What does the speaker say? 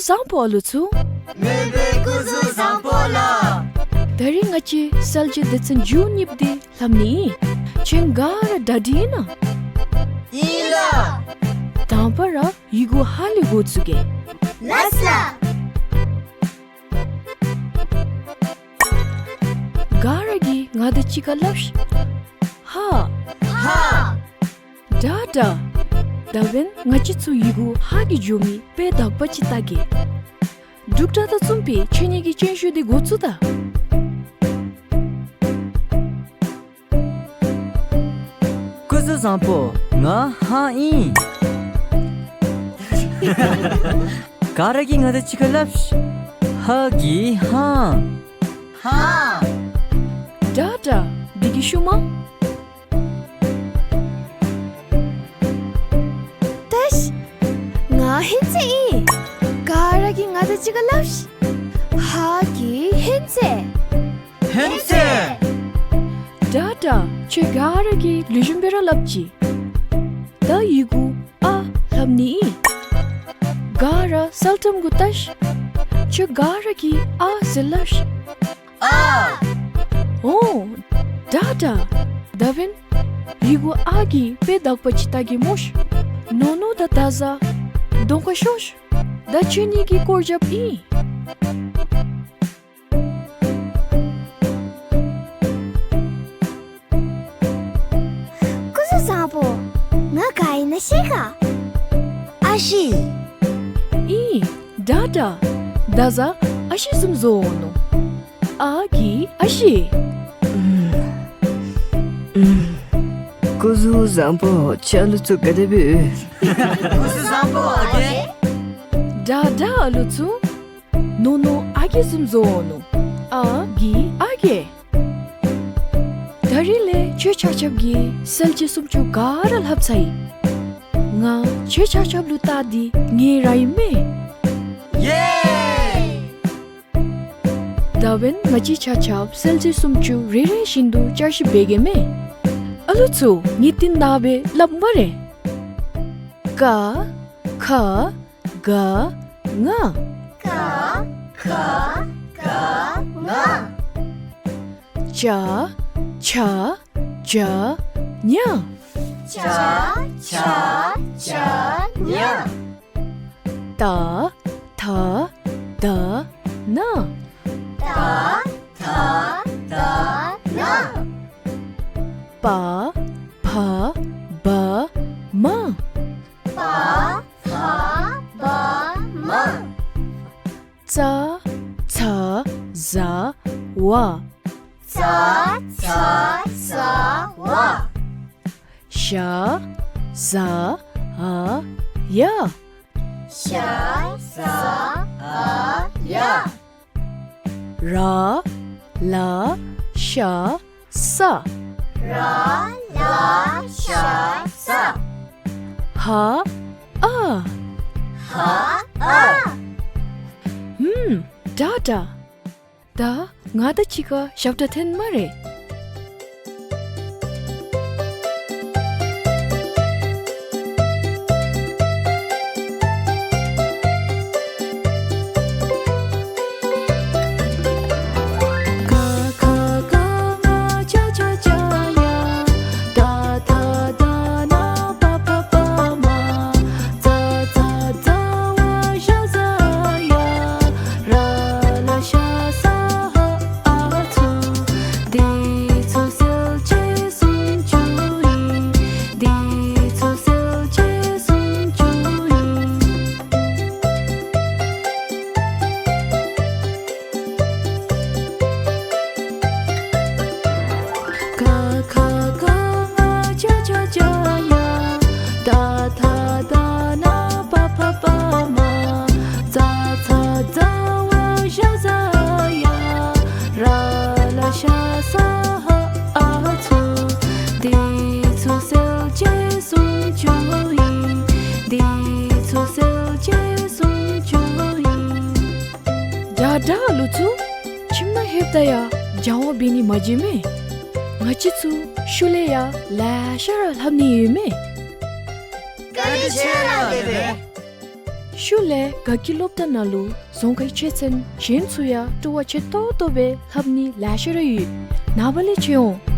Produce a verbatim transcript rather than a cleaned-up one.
བཟང་པོ་ཨ་ལོ་ཚུ། མེས་པོའི་སྐུ་གཟུགས་བཟང་པོ་ལགས། ད་རིས་ང་བཅས་གསལ་བྱེད་སྡེ་ཚན་བཅུ་གཉིས་པ་འདི་ལྷབ་ནི་ཨིན། ཁྱེད་ག་ར་གྲ་སྒྲིག་ཨིན་ན། ཨིན་ལགས། དང་པ་ར་ཡི་གུ་ཧ་ལས་འགོ་བཙུགས་གེ། ལགས་སོ། ག་ར་གིས་ང་དང་གཅིག་ཁར་སླབ་ཤིག། ཧ། ཧ། དྲག་དྲག། ད་འབདན་ང་བཅས་ཚུ་ཡི་གུ་ཧ་གི་འགྱོ་མི་དཔེ་དག་པ་ཅིག་བལྟ་གེ། འབྲུག་སྒྲ་དང་གསུམ་པས་ཁྱེད་གཉིས་ཀྱི་སྤྱན་ཤུལ་འདི་འགོ་བཙུགས་ད། སྐུ་གཟུགས་བཟང་པོ། ང་ཧ་ཨིན། ག་ར་གིས་ང་དང་གཅིག་ཁར་སླབ་ཤིག། ཧ་གི་ཧང་། ཧང་། དྲག་དྲག། འདི་གི་ཤུལ་མ། ཏེ་ཤ། ང་ཧེན་ཙེ་ཨིན། ག་ར་གིས་ང་དང་གཅིག་ཁར་སླབ་ཤིག། ཧ་གི་ཧེན་ཙེ། ཧེན་ཙེ། དྲག་དྲག། ཁྱེད་ག་ར་གིས་ལེགས་ཤོམ་སྦེ་ར་སླབ་ཅི། ད་ཡི་གུ་ཨ་ལྷབ་ནི་ཨིན། ག་ར་གསལ་ཏམ་གུ་བལྟ་ཤིག། ཁྱེད་ག་ར་གིས་ཨ་ཟེར་སླབ་ཤིག། ཨ། ཨོ། དྲག་དྲག། ད་འབདན་ཡི་གུ་ཨ་གི་དཔེ་དག་པ་ཅིག་བལྟ་གེ་སྨོ་ཤིག། ནོ་ནོ་དང་ད་བཟའ་གདོང་ཁར་ཤོག་ཤིག། ད་ཁྱེད་གཉིས་ཀྱིས་སྐོར་རྒྱབ་ཨིན། སྐུ་གཟུགས་བཟང་པོ། ང་ག་ཨིན་ན་ཤེས་ག། ཨ་ཤེ། ཨིན། དྲག་དྲག། ད་བཟའ་ཨ་ཤེ་བཟུམ་བཟོ་འོང་ནུག། ཨ་གི་ཨ་ཤེ། ཨུམ། ཨུམ། སྐུ་གཟུགས་བཟང་པོ་ཁྱེད་ཨ་ལོ་ཚུ་ག་དེ་སྦེ་ཡོད། སྐུ་གཟུགས་བཟང་པོ་ཨ་རྒས། དྲག་དྲག་ཨ་ལོ་ཚུ། ནོ་ནོ་ཨ་རྒས་བཟུམ་བཟོ་འོང་ནུག། ཨ་གི་ཨ་རྒས། ད་རིས་ལས་ཁྱེད་ཆ་ཁྱབ་ཀྱིས་གསལ་བྱེད་སུམ་ཅུ་ག་ར་ལྷབ་ཚར་ཡི། ང་ཁྱེད་ཆ་ཁྱབ་ལུ་བལྟ་སྟེ་ངལ་རངས་ཡི་མས། ཡེ། ད་འབདན་ང་བཅས་ཆ་ཁྱབ་གསལ་བྱེད་སུམ་ཅུ་རེ་རེ་བཞིན་དུ་བསྐྱར་ཞིབ་འབད་གེ་མས། ཨ་ལོ་ཚུ་ངེས་བརྟན་བཏང་སྦེ་སླབ་སྨ་རེ། ཀ་ཁ་ག་ང་། ཀ་ཁ་ག་ང་། ཅ་ཆ་ཇ་ཉ། ཅ་ཆ་ཇ་ཉ། ཏ་ཐ་ད་ན། ཏ་ཐ་ད་ན། པ་ཕ་བ་མ། པ་ཕ་བ་མ། ཙ་ཚ་ཛ་ཝ། ཙ་ཚ་ཛ་ཝ། ཞ་ཟ་འ་ཡ། ཞ་ཟ་འ་ཡ། ར་ལ་ཤ་ས། ར་ལ་ཤ་ས། ཧ་ཨ། ཧ་ཨ། ཧུམ། དྲག་དྲག། ད་ང་དང་གཅིག་ཁར་ཞབས་ཁྲ་འཐེན་སྨ་རེ། དྲག་དྲག་ལུ་ཚུ། ཁྱིམ་ནང་ལྷོདཔ་ད་ཡང་སྦྱང་བ་འབད་ནི་མ་བརྗེད་མས། ང་བཅས་ཚུ་ཤུལ་ལས་ཡང་ལེ་ཤ་ར་ལྷབ་ནི་ཡོད་མས། བཀའ་དྲིན་ཆེ་ལགས་ལེགས་པས། ཤུལ་ལས་དགའ་སྐྱིད་སློབ་གྲྭ་ནང་ལུ་རྫོང་ཁའི་ཆོས་ཚན་གཞན་ཚུ་ཡང་སྤྲོ་བ་ཆེ་ཏོག་ཏོ་སྦེ་ལྷབ་ནི་ལེ་ཤ་ར་ཡོད། ནངས་པ་ལས་མཇལ་འོང་།